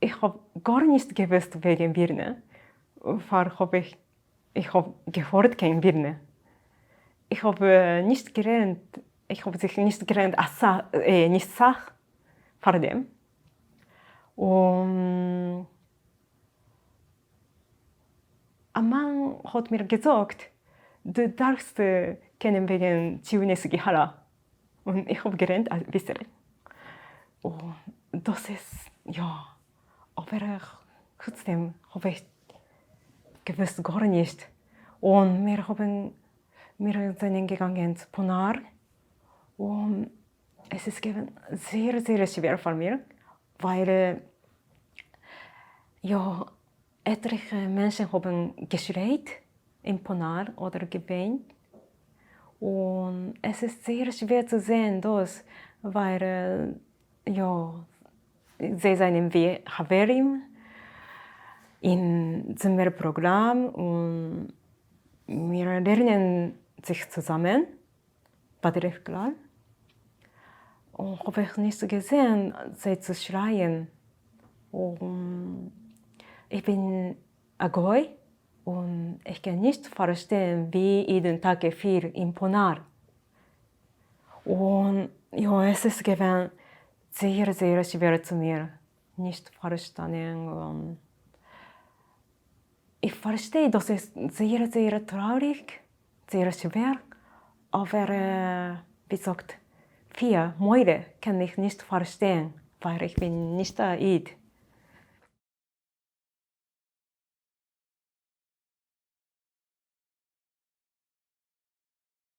איך האב גארנישט געוואוסט וועגן ווילנע פאר האב איך איך האב געפארט קיין ווילנע. איך האב נישט געלערנט, איך האב זיך נישט געלערנט אסאך, נישט סאך פאר דעם. און א מאן האט מיר געזאגט, דו דארפסט קענען וועגן ציוני סוגיהארא. און איך האב געלערנט אביסעלע. און דאס איז יא. אבער חוץ דעם האב איך געוואוסט גארנישט, און מיר האבן מיר זענען געגאנגען צו פאנאר, און עס איז געווען זייער זייער שווער פאר מיר, ווייל יא עטליכע מענטשן האבן געשרייט אין פאנאר אדער געוויינט, און עס איז זייער שווער צו זען דאס, ווייל יא זיי זענען ווי חברים אין זומער פראגראם און מיר לערנען זיך צוזאמען בדרך כלל, און האב איך נישט געזען זיי צו שרייען, און איך בין א גוי און איך קען נישט פארשטיין ווי אידן טאקע פיל אין פאנאר, און יא עס איז געווען זייער זייער שווער צו מיר נישט פארשטאנען און איך פארשטיי דאס איז זייער זייער טרויעריג זייער שווער אבער ווי זאגט פיה מורא קען איך נישט פארשטיין ווייל איך בין נישט א איד.